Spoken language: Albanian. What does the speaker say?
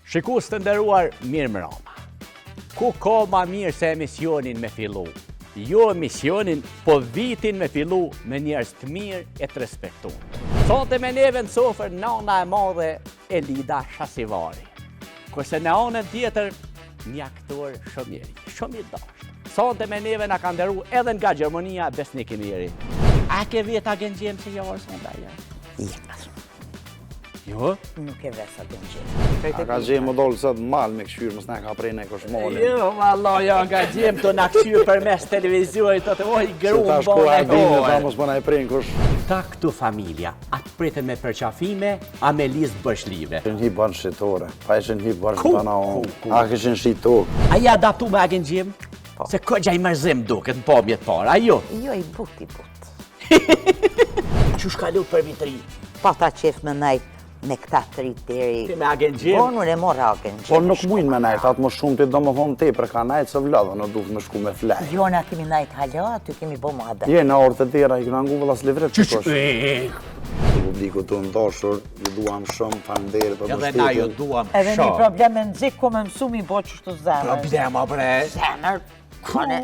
Shikues të nderuar, mirëmrama. Ku ka ma mirë se emisionin me fillu? Jo emisionin, po vitin me fillu me njerëz të mirë e të respektun. Sonte me neve në sofër nana e madhe Elida Shasivari. Kurse në anën tjetër, një aktor shumë i ri, shumë i dashtë. Sonte me neve na ka nderu edhe nga Gjermania Besnik Imeri. A ke vetë Agen Xhemën se jo, sonte ajo? Ja. Jo? Nuk e ves Agen Xhemën. A ka gjemë më dolë sot mal me këshyrë, mos na ka prej në këshmolin. Jo, valla, jo, nga gjemë të na këshyrë përmes televiziorit, të të oj, gru në bo në kohë. Ta mos po na e prejnë kush. Ta këtu familja, atë pritën me përqafime, a me listë borxhlive. Ishin hi bën shitore, pa ishin hi bën të na A kishin shitore. A je adaptu me Agen Xhemën? Po. Se kogja i mërzim duket në pamje të parë, a jo? Jo, i but, i but. Qysh kalu për Vit Ri? Pata qef me nejt me këta tri deri. Ti me Agen Xhemën? Po, unë e mora Agen Xhemën. Po nuk mujnë me nejt, atë më shumë ti do më thonë te për ka nejt së vladhë, në duhet me shku me flej. Jo, na kemi nejt hala, aty kemi bo më adet. Je, në orë të tjera, i këna ngu vëlla s'livret të kosh. Publiku të ndoshur, ju duam shumë, faleminderit për mbështetjen. Edhe na ju duam shumë. Edhe një problem me nxik, ku me mësu mi bo qështu zemër. Problema, bre. Zemër, kone.